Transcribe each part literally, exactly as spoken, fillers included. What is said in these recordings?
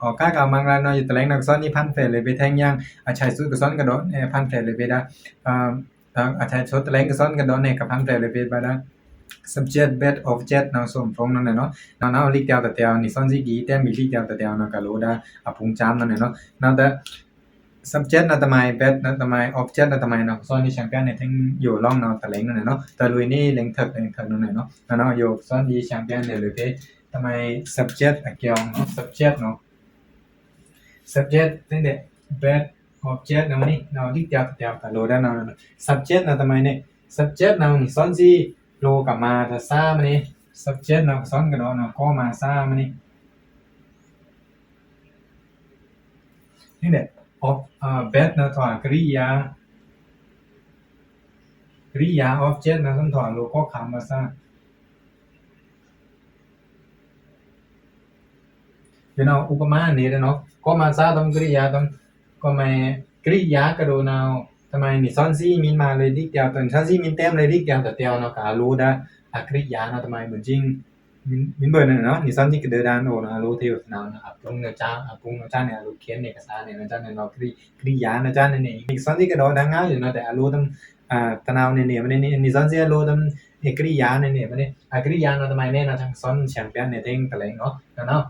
အော် ကကမင်္ဂလာနော် ယတလဲင်နော် ကစွန်နီဖန်ဖဲလဲ့ဗေ ထင်ယင် အချိုက်စုကစွန်ကဒေါ်နဲ ဖန်ဖဲလဲ့ဗေဒါ အချိုက်စုတလဲင်ကစွန်ကဒေါ်နဲ ကဖန်ဖဲလဲ့ဗေဗဒါ subject verb object နော် စုံဖုံနော်နဲနော် နော်နော် လိတ်တယောက်တယောက် နီစွန်စီကီတဲမီလိတ်တယောက်တယောက်နော် ကလိုဒါ အဖုံႏချမ်းနော်နဲနော် နော်ဒါ subject နော် တမံၤ verb နော် တမံၤ object နော် တမံၤနော် ကစွန်နီရှမ်းပြန်နဲ ထင်ယိုလောင်နော် တလဲင်နော်နဲနော် တလွေန့လဲင်ထက်လဲင်ထက်နော်နဲနော် နော်နော် ယိုကစွန်နီရှမ်းပြန်နဲလဲ့ဗေ တမံၤ subject အကျောင်းနော် subject နော် subject ထင်တဲ့ verb object နော် မနီ နော် လိတ်တယောက်တယောက် ကလိုဒါနော် subject နော် တမံၤနဲ subject နော် နီစွန်စီ လိုကမာတဆာမနီ subject နော် ကစွန်ကဒေါ်နော် ကမာဆာမနီ ထင်တဲ့ verb နော် ထွာ ကရိယာ ကရိယာ object နော် ထွာ လိုကခမ်းဗဆာ ယိုနော် ဥပမာနဲနော် ကမာဆာတမ် ကရိယာတမ် ကမံၤ ကရိယာကဒေါ်နော် တမံၤ နီစွန်စီမီမါလဲ့လိတ်တယောက်တယောက် နီစွန်စီမီတဲမ်လဲ့လိတ်တယောက်တယောက်နော် ကလိုဒါ အကရိယာနော် တမံၤ မုန်ချင်း မီဘိုနဲနော် နီစွန်စီကဒေါ်ဒါနော် အလိုတယောက်နော် အပုင်းနော် ချမ်း အပုင်းနော် ချမ်းနဲ အလိုခဲနဲ ကဆာနဲ နော် ချမ်းနဲနော် ကရိယာနော် ချမ်းနဲ နီစွန်စီကဒေါ်ဒါငါယိုနော် တဲအလိုတမ် တနော်နဲနဲ မနီ နီစွန်စီအလိုတမ် ကရိယာနဲနဲ မနီ အကရိယာနော် တမံၤနဲနော် စွန်ရှမ်းပြန်နဲ ထင်တလဲင်နော် နော်နော်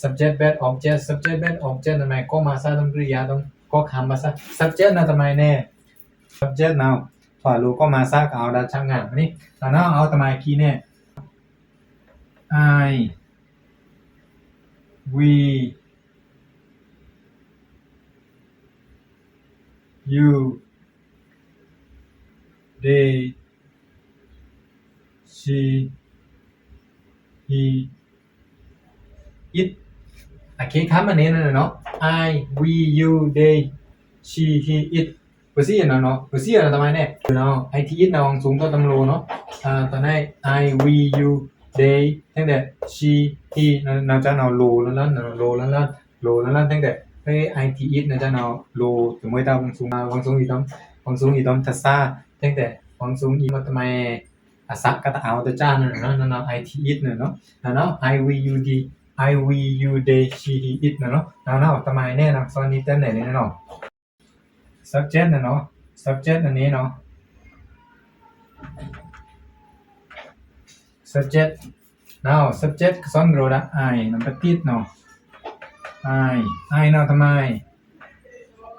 subject verb object subject verb object တမံၤ ကမာဆာတမ် ကရိယာတမ် ကခမ်းဗဆာ subject နော် တမံၤနဲ subject နော် ထွာ လိုကမာဆာ ကအိုဒါ ချမ်းငါ မနီ နော်နော် အဝ်တမံၤခံနဲ I we you they she he it အကဲခမ်းမနဲနော် I we you they she he it ဗဆံနော်နော် ဗဆံနော် တမံၤနဲနော် it it နော် ဝွံစုံတမ်လိုနော် တနံၤ I we you they ထင်တဲ့ she he နော် နော် ချမ်းနော် လိုလၢလၢ လိုလၢလၢ လိုလၢလၢ ထင်တဲ့ it it နော် ချမ်းနော် လို တမွေးဒါ ဝွံစုံ ဝွံစုံအီတမ် ဝွံစုံအီတမ် တဆာ ထင်တဲ့ ဝွံစုံအီမတမံၤ အဆာကတအိုဒါ ချမ်းနော် နော်နော် it it နော်နော် နော်နော် I we you they I we you they she he it နော်နော် နော်နော် တမံၤနဲနော် စွန်နီတဲမ်နဲနော် subject နော်နော် subject အနဲနော် subject နော် subject ကစွန်ကဒေါ်ဒါ I နော် ပတိတ်နော် I I နော် တမံၤ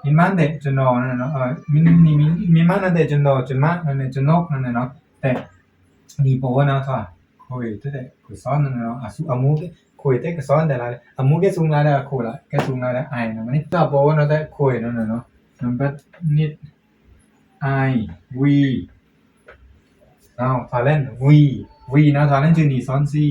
မီမါနဲ ကျွန်တော်နော် မီမါနဲ ကျွန်တော် ကျွန်မ နော် ကျွန်ုပ်နော် နော် တဲ နီပော်နော် ထွာ ခွေတဲ ကစွန်နော် အဆူ အမူ ခွေတဲ ကစွန်တဲလာ အမူကဲ စုံလာဒါ ခွေလာ ကဲ စုံလာဒါ I နော် မနီ ထွာပော်နော် တဲ ခွေနော် နော် နော် နံပါတ်နှစ် I we နော် ထွာလဲၣ် we we နော် ထွာလဲၣ် ချူ နီစွန်စီ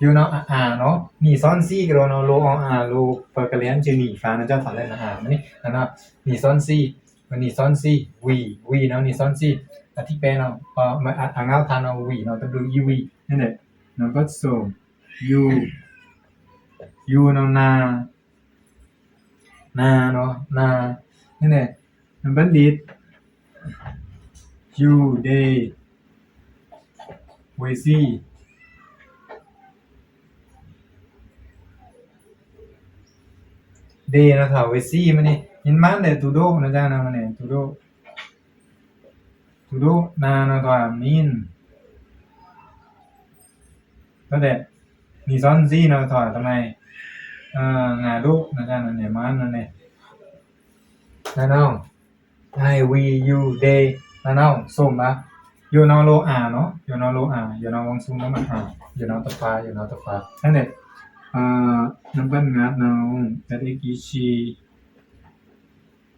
ယိုနော် အ အ နော် နီစွန်စီကဒေါ်နော် လို အ အ လို ပကလဲၣ် ချူ နီစွန် နော် ထွာလဲၣ် အ အ မနီ နော် နီစွန်စီ နီစွန်စီ we we နော် နီစွန်စီ အထိပ်ပဲနော် အငါးဌာန်နော် we နော် W E we နဲနဲ နံပါတ်သုံး you you နော် နာ နာနော် နာ နဲနဲ နံပါတ်လေး you they ဝေစီ they နော် ထွာ ဝေစီ မနီ မီမါနဲ သူတို့နော် ချမ်းနော် မနီ သူတို့ သူတို့ နာနော် ထွာ မင်း တဒဲ နီစွန်စီနော် ထွာ တမံၤ ငါတို့နော် ချမ်းနော် နဲ မါနော် နဲ နော်နော် I we you they နော်နော် သုံးပါ ယိုနော် လို အ နော် ယိုနော် လို အ ယိုနော် ဝွံစုံနော် မ အ ယိုနော် တဖာ ယိုနော် တဖာ နဲနဲ နံပါတ်ငါးနော် တဒဲ ကီရှီ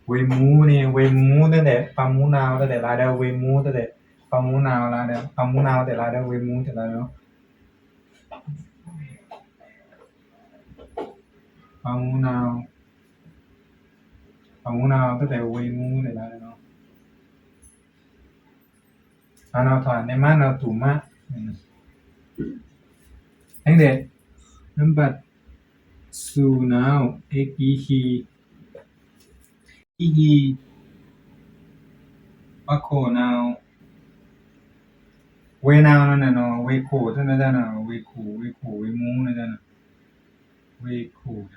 ဝေမူ နဲ ဝေမူ တဒဲ ပမူနဝ် တဒဲ လာဒဲ ဝေမူ တဒဲ ပမူနဝ် လာဒဲ ပမူနဝ် တဒဲ လာဒဲ ဝေမူ တဒဲ လာဒဲ ပမူနဝ် ပမူနဝ် တဒဲ ဝေမူ တဒဲ လာဒဲ နော် အနော် ထွာ နဲ မါနော် သူမ ဟဲ့ဒဲ နံပါတ် သူနော် အကီဟီ ကီဟီ ပခိၣ်နော် ဝေးနဝ်ꩻနဝ်ꩻ ဝေးကိုꩻ တန်နဝ်ꩻနဝ်ꩻ ဝေးကိုꩻ ဝေးကိုꩻ ဝေးမူးနဝ်ꩻနဝ်ꩻ ဝေးကိုꩻ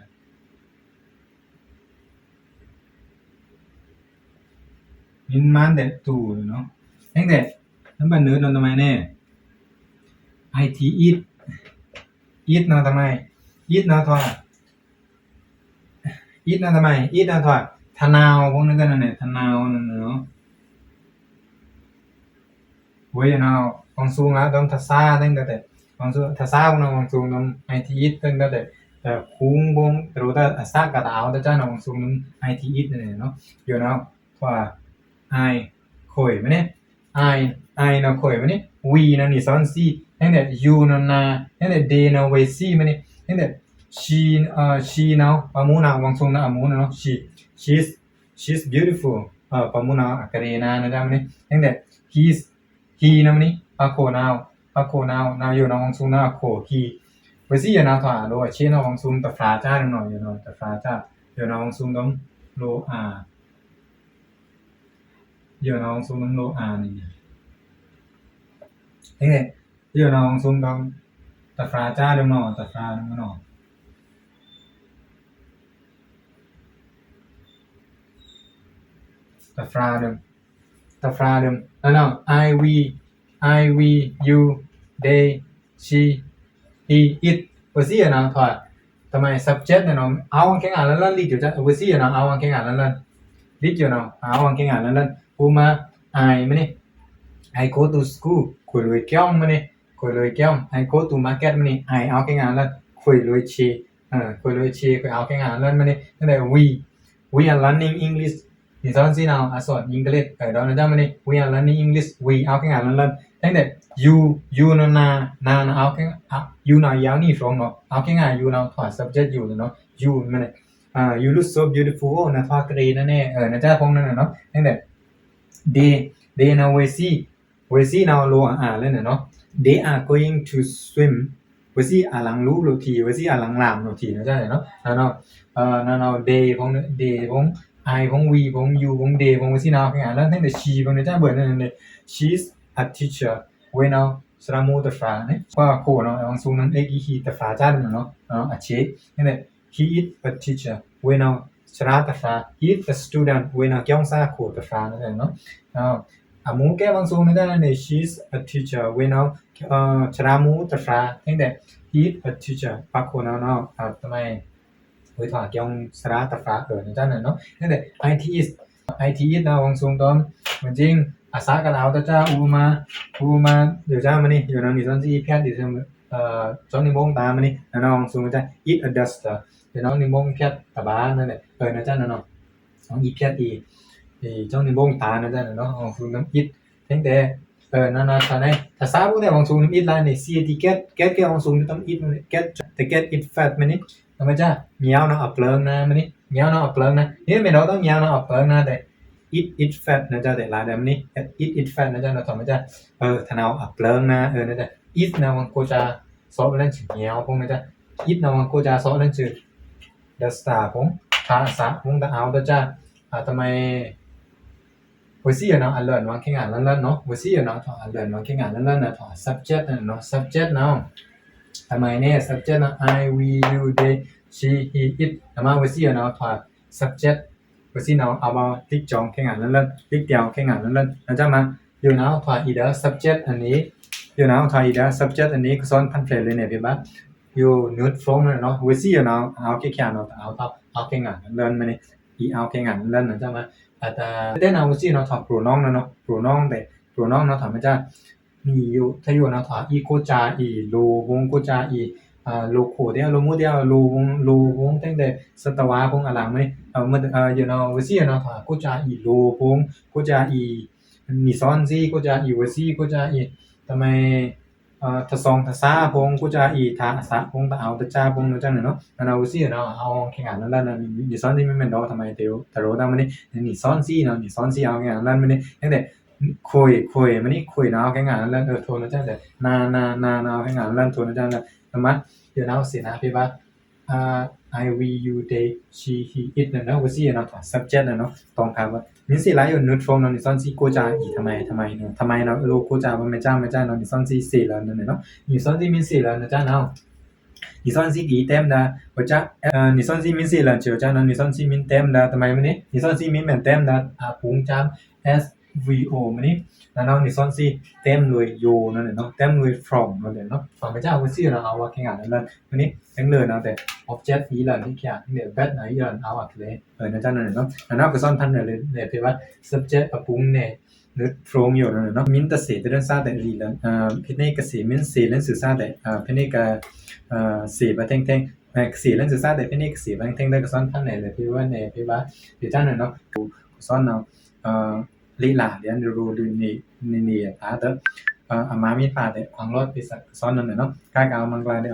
နွိုင်းမန်းဒဲးတူနဝ်ꩻ။ ဟဲက့ၤ နံပါတ်နွိုင်းနဝ်ꩻ တမံၤန့ၣ် အိုင်တီ အိုင်တီ နဝ်ꩻ တမံၤ အိုင်တီ နဝ်ꩻ ထွာ အိုင်တီ နဝ်ꩻ တမံၤ အိုင်တီ နဝ်ꩻ ထွာ ထနဝ်ꩻ ဖုန်းနဝ်ꩻနဝ်ꩻ ထနဝ်ꩻနဝ်ꩻ။ ဝေးနဝ်ꩻ ဝင်စုံလါ ဒိုင်တသာႏ တန်ဒဲး ဝင်စုံ တသာႏ ဖုန်းနဝ်ꩻ ဝင်စုံ ဒိုင် အိုင်တီ အိုင်တီ တန်ဒဲး တခုံးဖုန်း တရူတ အသကတအော တစနဝ်ꩻ ဝင်စုံ ဒိုင် အိုင်တီ အိုင်တီ နဝ်ꩻနဝ်ꩻ ယိုနဝ်ꩻ ထွာ အိုင် ခွေ မံးနံး အိုင် အိုင်နဝ်ꩻ ခွေ မံးနံး ဝီနဝ်ꩻ နီသွဉ်းသီး တန်ဒဲး ယူနဝ်ꩻ နါ တန်ဒဲး ဒေနဝ်ꩻ ဝေးသီး မံးနံး တန်ဒဲး သျီ သျီနဝ်ꩻ ပမူနဝ်ꩻ ဝင်စုံ နဝ်ꩻ အမူနဝ်ꩻ သျီ she's she's beautiful ပမူနဝ်ꩻ အကရေနါ နဝ်ꩻ တမံၤန့ၣ် တန်ဒဲး he's he နဝ်ꩻ မံးနံး အခွေနဝ်ꩻ အခွေနဝ်ꩻ နဝ်ꩻ ယိုနဝ်ꩻ ဝင်စုံ နဝ်ꩻ အခွေ he ဝေးသီး ယိုနဝ်ꩻ ထွာ လိုအချေနဝ်ꩻ ဝင်စုံ တဖြာႏ တစနဝ်ꩻ ယိုနဝ်ꩻ တဖြာႏ တစ ယိုနဝ်ꩻ ဝင်စုံ ဒိုင် လိုအာ ယိုနဝ်ꩻ ဝင်စုံ ဒိုင် လိုအာ နဝ်ꩻ တမံၤန့ၣ် တန်ဒဲး ယိုနဝ်ꩻ ဝင်စုံ ဒိုင် တဖြာႏ တစ ဒိုင်နဝ်ꩻ တဖြာႏ ဒိုင်နဝ်ꩻ တဖြာႏ ဒိုင် တဖြာႏ ဒိုင် နဝ်ꩻ နဝ်ꩻ I, we, I, we, you, they, she, he, it ဝေးသီး ယိုနဝ်ꩻ ထွာ တမံၤ subject နဝ်ꩻ အဝ်ႏ ဝင်ခဲငါလၢလၢ လီဒိုင် ဝေးသီး ယိုနဝ်ꩻ အဝ်ႏ ဝင်ခဲငါလၢလၢ လီဒိုင်နဝ်ꩻ အဝ်ႏ ဝင်ခဲငါလၢလၢ ဥပမာ I မံးနံး I go to school ခွေလွေႏကျောင်း မံးနံး ခွေလွေႏကျောင်း I go to market မံးနံး I အဝ်ႏ ဝင်ခဲငါလၢလၢ ခွေလွေႏချေ ခွေလွေႏချေ ခွေအဝ်ႏ ဝင်ခဲငါလၢလၢ မံးနံး တန်ဒဲး we, we are learning English နီသွဉ်းသီး နဝ်ꩻ အသွဉ်း English တဝ်နဝ်ꩻ တစနဝ်ꩻ မံးနံး we are learning English we အဝ်ႏ ဝင်ခဲငါလၢလၢ တန်ဒဲး ယူ ယူနဝ်ꩻ နါ နဝ်ꩻ အဝ်ႏ ဝင်ခဲငါ ယူနဝ်ꩻ ယဝ်နီသွဉ်းနဝ်ꩻ အဝ်ႏ ဝင်ခဲငါ ယူနဝ်ꩻ ထွာ subject ယူနဝ်ꩻ ယူ မံးနံး you look so beautiful နဝ်ꩻ ထွာ ကရေနဝ်ꩻ နဝ်ꩻ နဝ်ꩻ တစ ဖုန်းနဝ်ꩻနဝ်ꩻ တန်ဒဲး they, they နဝ်ꩻ ဝေးသီး ဝေးသီး နဝ်ꩻ လိုအာ လိုနဝ်ꩻ they are going to swim ဝေးသီး အလင်လူလိုထီ ဝေးသီး အလင်လမ်လိုထီ နဝ်ꩻ တစနဝ်ꩻ နဝ်ꩻ they ဖုန်း they ဖုန်း I ဖုန်း we ဖုန်း you ဖုန်း they ဖုန်း ဝေးသီး နဝ်ꩻ ဝင်ခဲငါလၢလၢ တန်ဒဲး she ဖုန်း တစ ဘၣ်နဝ်ꩻ she's a teacher ဝေးနဝ်ꩻ သရၣ်မူးတဖြာႏ နဝ်ꩻ ခွေနဝ်ꩻ ဝင်စုံ ဒိုင် he တဖြာႏ တစနဝ်ꩻ နဝ်ꩻ အချေ တန်ဒဲး he is a teacher ဝေးနဝ်ꩻ သရၣ်တဖြာႏ he is a student ဝေးနဝ်ꩻ ကျောင်းသား ခွေတဖြာႏ နဝ်ꩻ တစနဝ်ꩻ အမူးကဲ ဝင်စုံ နဝ်ꩻ တစနဝ်ꩻ she's a teacher ဝေးနဝ်ꩻ သရၣ်မူးတဖြာႏ တန်ဒဲး he is a teacher ပခွေနဝ်ꩻ နဝ်ꩻ တမံၤ ဝေးထွာ ကျောင်းသားတဖြာႏ နဝ်ꩻ တစနဝ်ꩻ တန်ဒဲး it is, it is နဝ်ꩻ ဝင်စုံ ဒိုင် မစင်း အသကတအော တစ ဥပမာ ဥပမာ ယိုနဝ်ꩻ မံးနံး ယိုနဝ်ꩻ နီသွဉ်းသီး ဖြတ် ဒီး ကျောင်းနေဘုံတာ မံးနံး နဝ်ꩻ ဝင်စုံ တစ it a duster ယိုနဝ်ꩻ နေဘုံဖြတ် တပါ နဝ်ꩻ တစနဝ်ꩻ အံဖြတ် အံ ကျောင်းနေဘုံတာ နဝ်ꩻ တစနဝ်ꩻ ဝင်စုံ ဒိုင် it တန်ဒဲး နဝ်ꩻ ထွာ နဝ်ꩻ သဆာဗော် နဝ်ꩻ ဝင်စုံ ဒိုင် it လါ နဝ်ꩻ သီးတီး get, get ကဲ ဝင်စုံ ဒိုင် it နဝ်ꩻ get, the get it fat မံးနံး နဝ်ꩻ တစ မီးနဝ်ꩻ အပျိုင်နဝ်ꩻ မံးနံး မီးနဝ်ꩻ အပျိုင်နဝ်ꩻ နဝ်ꩻ မီးနဝ်ꩻ အပျိုင်နဝ်ꩻ တစ it, it fat နဝ်ꩻ တစ လါ ဒဲ မံးနံး it, it fat နဝ်ꩻ တစနဝ်ꩻ နဝ်ꩻ ထွာ တစ သနဝ်ꩻ အပျိုင်နဝ်ꩻ နဝ်ꩻ တစ it နဝ်ꩻ ဝင်ကိုစါ သော့လန်စူ မီးနဝ်ꩻ ဖုန်း နဝ်ꩻ တစ it နဝ်ꩻ ဝင်ကိုစါ သော့လန်စူ duster ဖုန်း သဆာ ဖုန်း တအော တစ အတမံၤ ဝေးသီး ယိုနဝ်ꩻ အလွိုန် ဝင်ခဲငါလၢလၢ နဝ်ꩻ ဝေးသီး ယိုနဝ်ꩻ ထွာ အလွိုန် ဝင်ခဲငါလၢလၢ နဝ်ꩻ ထွာ subject နဝ်ꩻ subject နဝ်ꩻ တမံၤန့ၣ် subject နဝ်ꩻ I, we, you, they, she, he, it တမံၤ ဝေးသီး ယိုနဝ်ꩻ ထွာ subject ဝေးသီး နဝ်ꩻ အဝ်ႏ ဝင်ခဲငါလၢလၢ ဝင်ခဲငါလၢလၢ နဝ်ꩻ တစနဝ်ꩻ ယိုနဝ်ꩻ ထွာ either subject အနွေ ယိုနဝ်ꩻ ထွာ either subject အနွေ ကစွန် ပန်ဖျယ် လဵု န့ၣ် ဖေးဘၣ် ယို နွိုင်း ဖုန်း နဝ်ꩻ ဝေးသီး ယိုနဝ်ꩻ အဝ်ႏ ဝင်ခဲငါ နဝ်ꩻ အဝ်ႏ ဝင်ခဲငါလၢလၢ မံးနံး အံ အဝ်ႏ ဝင်ခဲငါလၢလၢ နဝ်ꩻ တစနဝ်ꩻ အတ တစနဝ်ꩻ ဝေးသီး ယိုနဝ်ꩻ ထွာ pronoun နဝ်ꩻ pronoun တစ pronoun နဝ်ꩻ ထွာ မစ နဝ်ꩻ ယို တစ ယိုနဝ်ꩻ ထွာ အီ ကိုစါ အီ လို ဝင်ကိုစါ အီ လို ခွေ တစ လို မူး တစ လို ဝင် လို ဝင် တစ သတ္တဝါ ဝင် အလင် မံးနံး ယိုနဝ်ꩻ ဝေးသီး ယိုနဝ်ꩻ ထွာ ကိုစါ အီ လို ဝင် ကိုစါ အီ နီသွဉ်းသီး ကိုစါ အီ ဝေးသီး ကိုစါ အီ တမံၤ သဆောင် သဆာ ဝင် ကိုစါ အီ သ အသ ဝင် တအော တစ ဝင် နဝ်ꩻ တစနဝ်ꩻ နဝ်ꩻ ဝေးသီး ယိုနဝ်ꩻ အဝ်ႏ ဝင်ခဲငါလၢလၢ နဝ်ꩻ နီသွဉ်းသီး မံးမံး ဒို့ တမံၤ တစ တစ ဒို့ တမံၤ နီသွဉ်းသီး နဝ်ꩻ နီသွဉ်းသီး အဝ်ႏ ဝင်ခဲငါလၢလၢ မံးနံး တစ ခွေ ခွေ မံးနံး ခွေ နဝ်ꩻ ဝင်ခဲငါလၢလၢ နဝ်ꩻ ထွာ နဝ်ꩻ တစ နဝ်ꩻ နဝ်ꩻ နဝ်ꩻ ဝင်ခဲငါလၢလၢ နဝ်ꩻ ထွာ နဝ်ꩻ တစ တမံၤ ယိုနဝ်ꩻ သီးနဝ်ꩻ ဖေးဘၣ် I, we, you, they, she, he, it နဝ်ꩻ ဝေးသီး ယိုနဝ်ꩻ ထွာ subject နဝ်ꩻ တွင်ခါဘၣ် မင်းစေ့လါယို နွတ်ဖရုံး နော်။ နီသွဉ်းသီး ကိုးကျား အီး ထမိုင် ထမိုင်နော်။ ထမိုင်နော် အလိုကိုးကျား ဘၣ်မဲကျား မဲကျားနော်။ နီသွဉ်းသီး စေ့လါ နော်။ နီသွဉ်းသီး မင်းစေ့လါ နော် ကျားနော်။ နီသွဉ်းသီး အီး တဲမ်းဒါ ဝကျား နီသွဉ်းသီး မင်းစေ့လါ ကျားနော်။ နီသွဉ်းသီး မင်းတဲမ်းဒါ ထမိုင်မနုၤ။ နီသွဉ်းသီး မင်းမဲတဲမ်းဒါ အပုင်းကျမ်း S V O မနုၤ။ နော် နီသွဉ်းသီး တဲမ်းလွေယို နော်။ တဲမ်းလွေ from နော်။ ဘၣ်မဲကျား ဝစီး နော် အဝကငါ နော်။ မနုၤ တဲမ်းလွေ နော် တဲ object အီးလန် ဒီးကျား ဒီး ဘတ် နော် အီးလန် အဝကလဲ နော်။ ကျားနော်။ နော် ကသွဉ်ဖန်းနယ် လဲဖေးဝါ subject အပုင်းနယ် နွတ်ဖရုံးယို နော်။ မင်းတစေ့ တရင်စားတဲ့ ရီလန် ဖဲန့ကစေ့ မင်းစေ့လင်စုစားတဲ့ ဖဲန့က စေ့ဗာထဲင်ထဲင် ကစေ့လင်စုစားတဲ့ ဖဲန့ကစေ့ဗာထဲင်ထဲင် ကသွဉ်ဖန်းနယ် လဲဖေးဝါ နယ်ဖေးဝါ ဒီးကျားနော်။ ကသွဉ်နော် လေ့လာ လျက် ရိုလိုနေနေ နေရတာ ဒီး အမါမီးပါတဲ့ ခွန်လော့ ပိစက ကသွဉ်နော်။ ကါကါ မင်္ဂလာ ဒီး